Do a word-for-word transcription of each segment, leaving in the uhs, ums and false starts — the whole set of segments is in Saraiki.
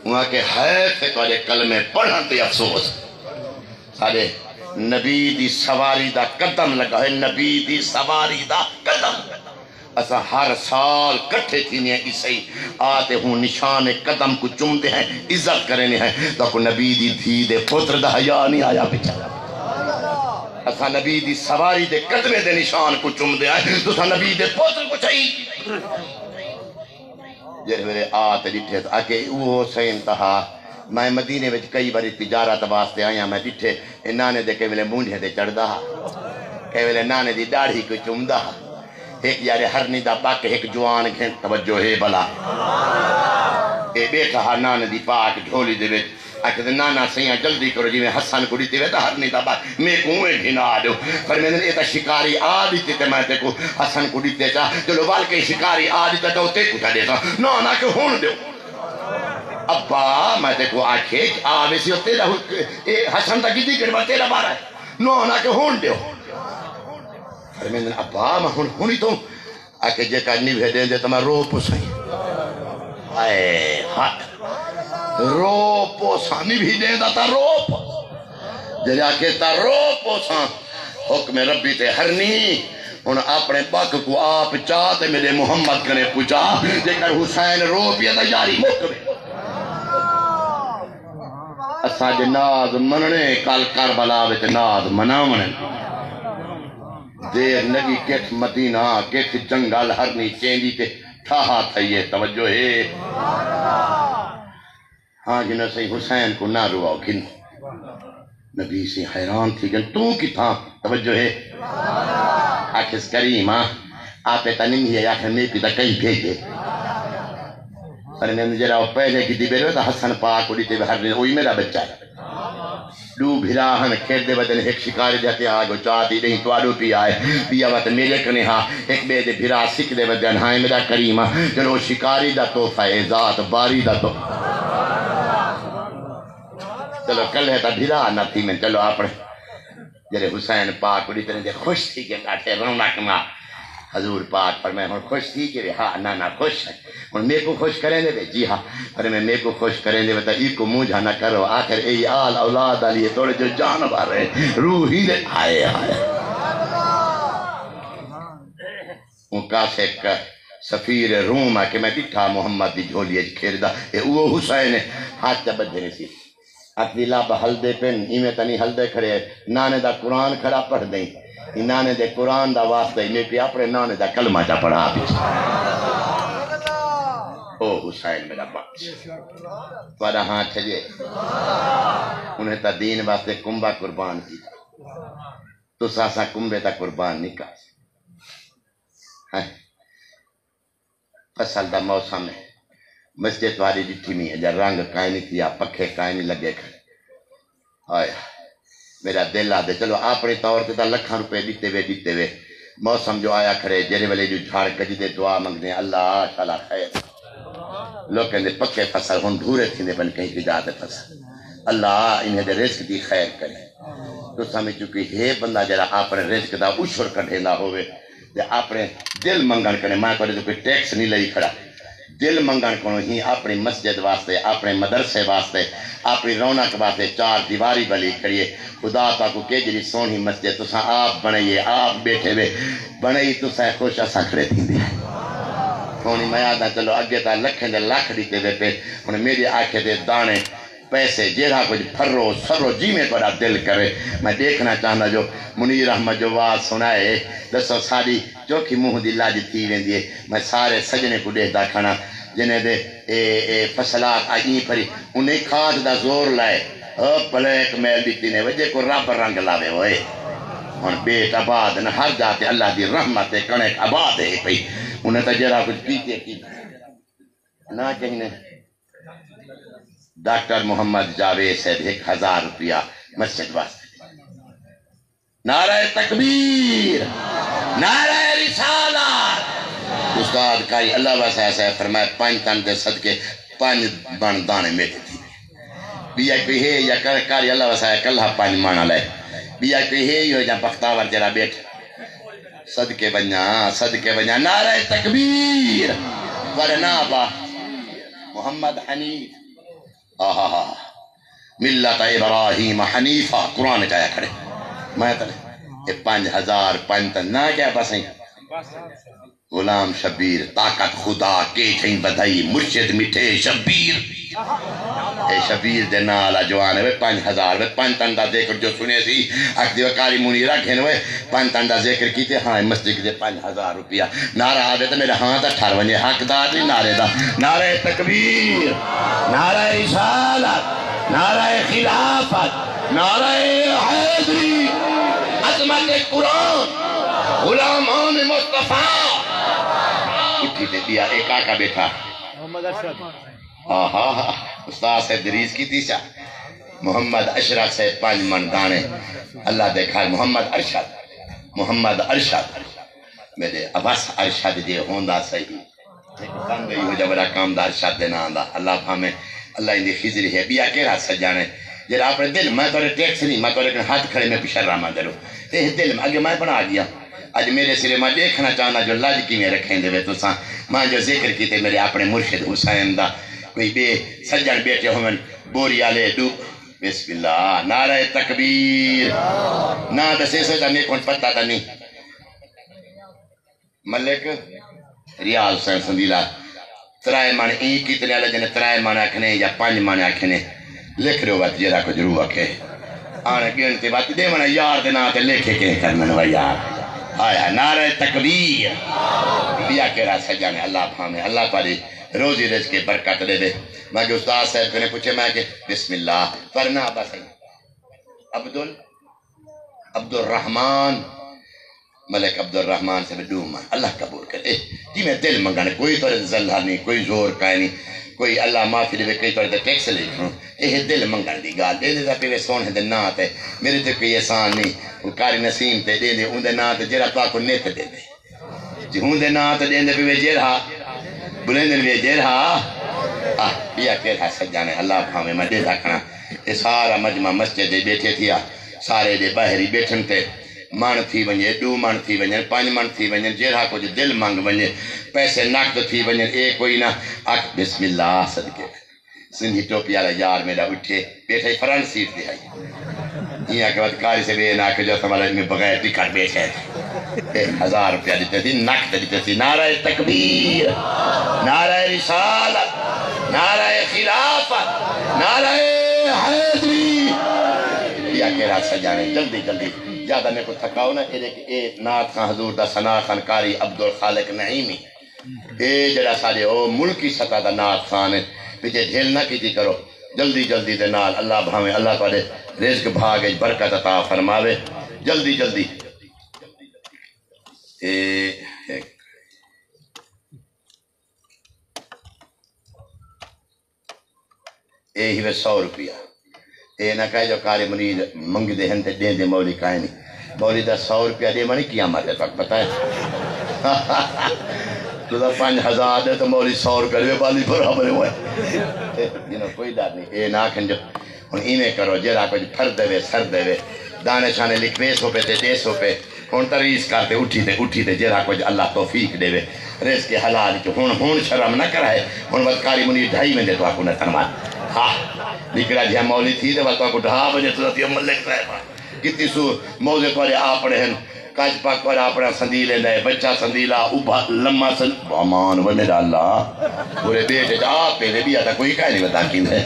انہاں کہ حیف ہے تہاݙے کلمے پڑھݨ تے افسوس۔ ساݙے نبی دی سواری دا قدم لڳا ہوئے، نبی دی سواری دا قدم۔ اساں ہر سال کٹھے تھیندے ہیں عیسائی، آ تے ہوں نشان قدم کوں چمدے ہیں، عزت کریندے ہیں۔ تہاکوں نبی دی دھی دے پتر دا حیا نہیں آیا پچھا؟ اساں نبی دی سواری دے قدمے دے نشان کوں چمدے ہیں، تساں نبی دے پتر کوں چائی جس ویلے آ تے ݙٹھے تاں آکھے، "اوہو حسین تاں ہا، میں مدینے وچ کئی واری تجارت واسطے آیاں، میں ݙٹھے اے نانے دے کئی ویلے مونڈھے تے چڑھدا ہا، کئی ویلے نانے دی ݙاڑھی کوں چمدا ہا۔" ہک یار ہرنی دا ٻک، ہک جوان گھن، توجہ ہے بھلا، اے ٻیٹھا ہا نانے دی پاک جھولی دے وچ۔ آکھے تے، "نانا سئیاں جلدی کرو، جیویں حسن کوں ݙتے وے تاں ہرنی دا ٻک میکوں اونویں گھنا ݙیو۔" فرمیندن، "اے تاں شکاری آ ݙتے تے میں تیکوں حسن کوں ݙتے چا، چلو ول کے شکاری آ ݙتا تاں او تیکوں چا ݙیساں۔" نانا کہ ہݨ ݙیو۔ ابا میں تیکوں آکھے آ ویسی، او تیݙا ہو-، اے حسن دا گدی کر تیݙا بارہ ہے۔ نانا کہ ہݨ ݙیو۔ فرمیندن، "ابا میں ہݨ ہݨی توں۔" آکھے، "جیکر نبھے ݙیندے تاں میں رو پوساں۔" ہائے ہائے، رو پوساں، نبھی ݙیندا تاں رو پوساں۔ جݙاں آکھے تاں رو پوساں، حکم ربی تے ہرنی، ہݨ اپݨے ٻک کوں آپ چا تے میݙے محمد کنے پچا، جیکر حسین رو پیا تاں یاری مک وے۔ اساں اڄ ناز منݨے، کل کربلا وچ ناز مناوݨے۔ دیر لڳی کتھ مدینہ، کتھ جنگل، ہرنی چیندی تے ٹھاہا تھئی ہے، توجہ ہے۔ ہاں گھنو سئیں حسین کوں نہ رواؤ، گھنو۔ نبی سئیں حیران تھی ڳئن، "توں کتھاں؟" توجہ ہے۔ آکھیس، "کریم آں۔" آپے تاں ننگھی آئی، آکھے، "میکوں تاں کہیں بھیڄے۔" فرمیندن، "جیڑھا او پہلے گھدی ٻیٹھے تاں حسن پاک کوں ݙتے وے ہر ݙینہہ، اوہی میݙا ٻچہ ہے۔" ݙو بھرا ہن، کھیݙدے ودن، ہک شکاری دے ہتھے آ ڳیو، چا تے ݙینہہ تہاݙو پیا ہے، ٻیا وت میݙے کنے ہا، ہک ٻئے دے بھرا سکدے ودن، ہائیں میݙا کریم آ۔ چلو، او شکاری دا تحفہ ہے، ذات باری دا تحفہ۔ چلو، کلھے تاں بھرا نہ تھیون، چلو، اپݨے جیڑھے حسین پاک کوں ݙتے نے تے خوش تھی ڳئے، ݙاڈھے رونق نال۔ حضور پاک فرمائے، "ہݨ خوش تھی ڳئے؟" "ہا۔" "نہ، نہ، خوش ہے۔" "ہݨ میکوں خوش کریندے وے؟" "جی ہا۔" فرمائے، "میکوں خوش کریندے وے تاں ایکوں مونجھا نہ کرو، آخر اے آل اولاد آلی ہے، توڑے جو جانور ہے، روح ہی دے۔" ہائے ہائے۔ اوں کاسے ک-، سفیر روم آ کہ میں ݙٹھا محمد دی جھولی اچ کھیݙدا، اے اوہو حسین ہے، ہتھ تے ٻدھے نے سی۔ اکھ دی لب ہلدے پن، ایویں تاں نی ہلدے کھڑے، نانے دا قرآن کھڑا پڑھدیں۔ ایں نانے دے قرآن دا واسطہ ہی میکوں اپݨے نانے دا کلمہ چا پڑھا ݙتا۔ او حسین میݙا بخش، تہاݙا ہاں چھڄے۔ انہیں تاں دین واسطے کنبہ قربان کیتا، تساں اساں کنبے تاں قربان نی کر سڳدے۔ ہائے۔ فصل دا موسم ہے، مسجد تہاݙی ݙٹھی نی، اڄاں رنگ کائنی تھیا، پکھے کائنی لڳے کھڑے۔ ہائے ہائے، میݙا دل آہدے، چلو اپݨے طور تے تاں لکھاں روپے ݙتے وے، ݙتے وے۔ موسم جو آیا کھڑے، جیڑھے ویلے جو جھڑ گجدے، دعا منگدے ہیں، اللہ شالا خیر۔ لوکیں دے پکے فصل ہݨ بھورے تھیندے پن، کہیں کہیں جا تے فصل۔ اللہ انہیں دے رزق دی خیر کرے۔ تساں وچوں کوئی ہے بندہ جیڑھا اپݨے رزق دا عشر کڈھیندا ہووے؟ تے اپݨے دل منگݨ کنے، میں تہاݙے توں کوئی ٹیکس نہیں لئی کھڑا۔ دل منگݨ کنوں ہی اپݨی مسجد واسطے، اپݨے مدرسے واسطے، اپݨی رونق واسطے چار دیواری بلی کھڑی ہے۔ خدا تہاکوں کیجھڑی سوہݨی مسجد تساں آپ بݨائی ہے، آپ ٻیٹھے وے، بݨائی تساں خوش، اساں کھڑے تھیندے ہیں۔ سوہݨی میں آہداں، چلو اڳے تاں لکھیں دے لکھ ݙتے وے پئے، ہݨ میݙے آکھے دے داݨے پیسے، جیڑھا کجھ پھرو، سرو، جیویں تہاݙا دل کرے۔ میں ݙیکھݨا چاہنداں جو منیر احمد جو واز سݨائے، ݙسو ساݙی چوکھی منہ دی لڄ تھی ویندی ہے۔ میں سارے سڄݨیں کوں ݙیہدا کھڑاں، جنہیں دے اے، اے فصلات آ ایں پھری، انہیں کھاد دا زور لائے، او بلیک میل ݙتی نے، وڄے کوں رب رنگ لاوے ہوئے۔ ہݨ ٻیٹ آباد نہ، ہر جا تے اللہ دی رحمت ہے، کݨک آباد ہے پئی۔ انہیں تاں جیڑھا کجھ کیتے کیتے۔ نہ کہیں نے ڈاکٹر محمد جاوید صاحب ہک ہزار روپیہ مسجد واسطے ݙتا۔ نعرہ تکبیر، نعرہ رسالت۔ استاد قاری اللہ وسائے صاحب فرمائے، پنج تن دے صدقے پنج مݨ داݨے میݙے تھی۔ ٻیا کوئی ہے یا کر-، قاری اللہ وسائے کلھا پنج مݨ آلا ہے۔ ٻیا کوئی ہے یا بختاور جیڑھا ٻیٹھا؟ صدقے ونڄاں، صدقے ونڄاں۔ نعرہ تکبیر۔ تہاݙا ناں با؟ محمد حنیف۔ آہا ہا، ملت ابراہیم حنیفہ، قرآن چ آیا کھڑے۔ میں تنے اے پنج ہزار پنج تن نہ کیا بس ہیں۔ غلام شبیر، طاقت خدا کے تھیں ودھائی، مرشد مٹھے شبیر۔ اے شبیر دے نال آ جوان ہے، پنج ہزار، وے پنج تن دا ذکر جو سنے سی، اکھ دی قاری منیر آ گھن وے، پنج تن دا ذکر کیتے، ہاں، مسجد دے پنج ہزار روپیہ۔ نعرہ آوے تے میرا ہاں دا ٹھر ونجے، حقدار نہیں نعرے دا۔ نعرہ تکبیر، نعرہ رسالت، نعرہ خلافت، نعرہ حیدری، عظمت قرآن، غلامان مصطفیٰ۔ اٹھی تے ٻیا ایک آقا بیٹھا۔ محمد ارشد۔ آہا، استاد صاحب دی ریس کیتی سا۔ محمد اشرف صاحب پنج من دانے۔ اللہ دے گھر محمد ارشد۔ محمد ارشد۔ میرے اوس ارشد جے ہوندا صحیح۔ ہک بندہ ایہو جا وݙا کام دا ارشد دے ناں دا۔ اللہ بھاویں، اللہ ایندی خضری ہے۔ ٻیا کیڑھا سڄݨ ہے جیڑھا اپݨے دل، میں تہاݙے ٹیکس نہیں، میں تہاݙے کن ہتھ کھڑے، میں پچھر رہواں درو۔ اے دل میں، اڳے میں بݨا ڳیا۔ اڄ میرے سرے میں ݙیکھݨا چاہندا جو لڄ کیویں رکھیندے وے تساں۔ میں جو ذکر کیتے میرے اپݨے مرشد حسین دا، کوئی ٻئے سڄݨ ٻیٹھے ہوون، بوری آلے ݙو۔ بسم اللہ، نعرہ تکبیر۔ نہ ݙسیسے تاں میکوں پتہ تاں نہیں۔ ملک ریاض حسین سندیلہ، ترائے مݨ ایں کتنے والے جنے، ترائے مݨ آکھنے یا پنج مݨ آکھنے، لکھ ݙیو وت جیڑھا کجھ روح آکھے۔ آن ڳݨ تے وت ݙیوݨ یار دے ناں تے لیکھے کہیں کرݨ وا یار۔ ہائے ہائے، نعرہ تکبیر۔ ٻیا کیڑھا سڄݨ ہے، اللہ بھاویں، اللہ تہاݙی روزی رزق برکت ݙیوے۔ میں کہ استاد صاحب کنے پچھے، میں کہ بسم اللہ، پر نہ بس عبدل، عبدالرحمان، ملک عبدالرحمان صاحب ݙو ماہ، اللہ قبول کرے۔ اے جیویں دل منگݨ، کوئی تہاݙے تے ذلہ نہیں، کوئی زور کائے نہیں، کوئی اللہ معافی ݙیوے، کوئی تہاݙے تے ٹیکس لے کھڑوں۔ اے دل منگݨ دی ڳالھ، ݙیندے تاں پیوے سوہݨے دے ناں تے، میرے تے کوئی احسان نہیں، او قاری نسیم تے ݙیندے اوندے ناں تے جیڑھا تہاکوں نت ݙیندے۔ جی اوندے ناں تے ݙیندے پیوے جیڑھا، ٻلیندن وے جیڑھا۔ آہ، ٻیا کیڑھا سڄݨ ہے، اللہ بھاویں میں ݙیہدا کھڑاں۔ اے سارا مجمع مسجد دے ٻیٹھے تھیا، سارے دے ٻاہر ہی ٻیٹھن تے مݨ تھی ونڄے، ݙو مݨ تھی ونڄن، پنج مݨ تھی ونڄن، جیڑھا کجھ دل منگ ونڄے، پیسے نقد تھی ونڄن، اے کوئی نہ آکھ بسم اللہ صدقے۔ سندھی ٹوپی والا یار میݙا اٹھے، ٻیٹھا ہئی فرنٹ سیٹ تے ہئی۔ ایں آکھے وت قاری صاحب اے نہ آکھو جو اساں والا میں بغیر ٹکٹ ٻیٹھے ہن۔ تے ہزار روپیہ ݙتے سی، نقد ݙتے سی۔ نعرہ تکبیر، نعرہ رسالت، نعرہ خلافت، نعرہ حیدری۔ یا کیڑھا سڄݨ ہے، جلدی جلدی، زیادہ میکوں تھکاؤ نہ، اے ݙیکھ، اے نعت خواں حضور دا ثناء خواں قاری عبدالخالق نعیمی۔ اے جیڑھا ساݙے او ملکی سطح دا نعت خوان ہے، پچھے ڈھل نہ کیتی کرو۔ جلدی جلدی دے نال اللہ بھاویں اللہ تہاݙے رزق بھاڳ اچ برکت عطا فرماوے۔ جلدی جلدی۔ اے ہک، اے ہیوے سو روپیہ۔ اے نہ کہہ جو قاری منیر منگدے ہن تے ݙیندے مولوی کائنی۔ مولوی دا سو روپیہ ݙیوݨ قیامت ہے، تہاکوں پتہ ہے؟ تساں پنج ہزار ݙے تے مولوی سو روپیہ ݙیوے، ٻالی برابر ہوئے۔ اے، you know، کوئی ݙر نہیں۔ اے نہ آکھن جو ہݨ ایویں کرو، جیڑھا کجھ پھردے وے، سردے وے، دانے شانے لکھویسو پئے تے ݙیسو پئے۔ ہݨ تاں ریس کر تے اٹھی تے، اٹھی تے جیڑھا کجھ اللہ توفیق ݙیوے، رزق حلال اچ۔ ہݨ، ہݨ شرم نہ کرائے، ہݨ وت قاری منیر ڈھائی ویندے تہاکوں نہ تنوار۔ ہا، نکڑا جیہا مولوی تھی تے وت تہاکوں ڈھا ونڄے، تساں تھیو ملک صاحب۔ کیتی سو موزے تہاݙے آپݨے ہن، کج پگ تہاݙا آپݨا سندیلے دا ہے، بچہ سندیلا، ابھا لمہ سن-، امان وے میرا اللہ۔ پورے ٻیٹ اچ آپ پئے تے ٻیا تاں کوئی کائے نہیں پتہ کیندے۔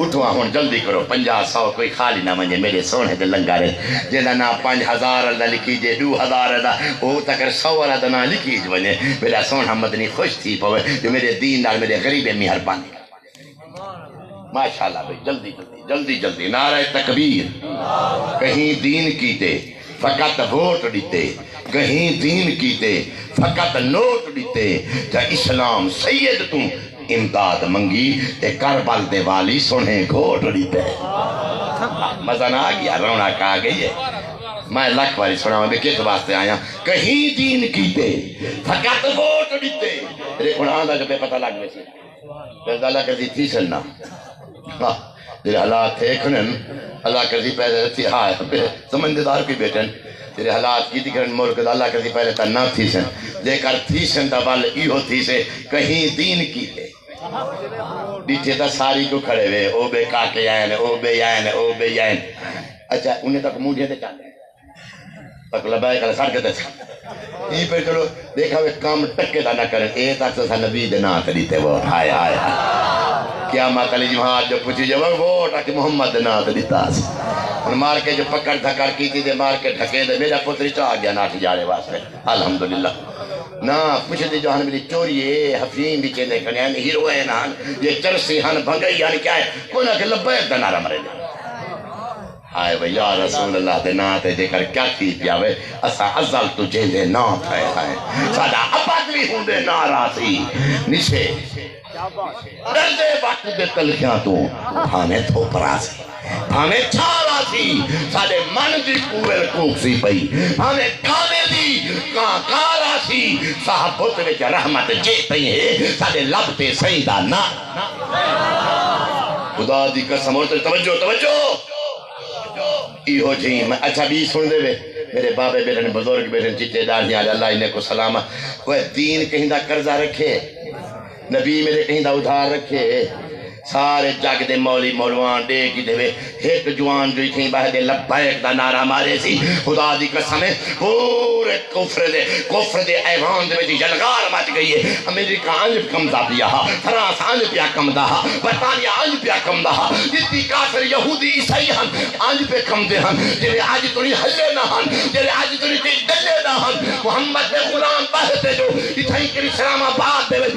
اٹھو ہݨ جلدی کرو، پنجاہ سو کوئی خالی نہ ونڄے میرے سوہݨے دے لنگر اچ۔ جیندا ناں پنج ہزار دا لکھیجے، ݙو ہزار دا، او تکر سو والا دا ناں لکھیج ونڄے۔ میرا سوہݨا مدنی خوش تھی پوے جو میرے دین نال میرے غریبیں مہربانی کر۔ ماشاءاللہ بھائی، جلدی جلدی، جلدی جلدی، نعرہ تکبیر۔ کہیں دین کیتے فقط ووٹ ݙتے، کہیں دین کیتے فقط نوٹ ݙتے، جا اسلام سید توں امداد منگی تے کربل دے والی سوہݨے گھوٹ ݙتے۔ مزہ نہ آ ڳیا، رونق آ ڳئی ہے۔ میں لکھ واری سݨاواں بھئی کس واسطے آیاں۔ کہیں دین کیتے فقط ووٹ ݙتے۔ میرے قرآن دا جو پتہ لڳ ویسی۔ پھر اللہ کرزی تھیسن نہ۔ ہاں، جیڑھے حالات تھئے کھڑن، اللہ کرزی پہلے تھی، ہاں، سمجھدار کوئی ٻیٹھن۔ جیڑھے حالات کیتی کھڑن ملک دا، اللہ کرزی پہلے تاں نہ تھیسن۔ جے کر تھیسن تاں ول ایہو تھیسے، کہیں دین کیتے۔ ݙٹھے تاں ساری کوں کھڑے وے، او ٻئے کاکے آئے نے، او ٻئے آئے نے، او ٻئے آئے نے۔ اچھا، انہیں تک مونڈھے تے چل۔ تک لبیک والا سڑ کے تے ایں پہ چلو، ݙیکھا وے کم ٹکے دا نہ کرن، اے تک اساں نبی دے ناں تے ݙتے ووٹ، ہائے، ہائے، ہائے۔ قیامت والی جماعت جو پچھی جاوے ووٹ آ کے محمد دے ناں تے ݙتا سی۔ ہݨ مار کے جو پکڑ دھکڑ کیتی تے مار کے ڈھکے تے میݙا پتر چا ڳیا ناٹھ جاڑے واسطے۔ الحمدللہ۔ نہ پچھدے جو ہن میری چوری ہے، حفیم وچ ایندے کنے ہن، ہیروئن ہن، یہ چرسی ہن، بھنگئی ہن، کیا ہے؟ کوئی نہ کہ لبیک دا نعرہ مرے۔ ہائے وے یا رسول اللہ دے ناں تے جے کر کیا تھی پیا وے، اساں ازل تو جیندے ناں تھئے ہائے۔ ساڈا ابد وی ہوندے ناں راسی نسے۔ ݙردے وقت دے تلخیاں توں، بھانویں دھپ راسی، بھانویں چھاہ راسی، ساݙے من دی کوئل کوکسی پئی، بھانویں کاویں دی کاں کاں راسی، ساہ بت وچ رحمت جے تئیں ہے، ساݙے لب تے سئیں دا ناں۔ خدا دی قسم، اور تے توجہ، توجہ۔ ایہو جھیں میں، اچھا، ٻی سݨدے وے، میرے بابے ٻیٹھن، بزرگ ٻیٹھن، چٹے ݙاڑھیاں آلے، اللہ انہیں کوں سلامت۔ کوئی دین کہیں دا قرضہ رکھے؟ نبی میرے کہیں دا ادھار رکھے؟ سارے جگ دے مولوی مولوان ݙے گھدے وے، ہک جوان جو اتھیں ٻہہ تے لبیک دا نعرہ مارے سی، خدا دی قسم ہے، پورے کفر دے، کفر دے ایوان دے وچ یلغار مچ ڳئی ہے۔ امریکہ انج کمدا پیا ہا، فرانس انج پیا کمدا ہا، برطانیہ انج پیا کمدا ہا۔ جتنی کافر یہودی عیسائی ہن، انج پے کمدے ہن۔ جیڑھے اڄ تئیں ہلے نہ ہن، جیڑھے اڄ تئیں تے ڈلے نہ ہن، محمد دے غلام ٻہہ تے جو اتھائیں کری اسلام آباد دے وچ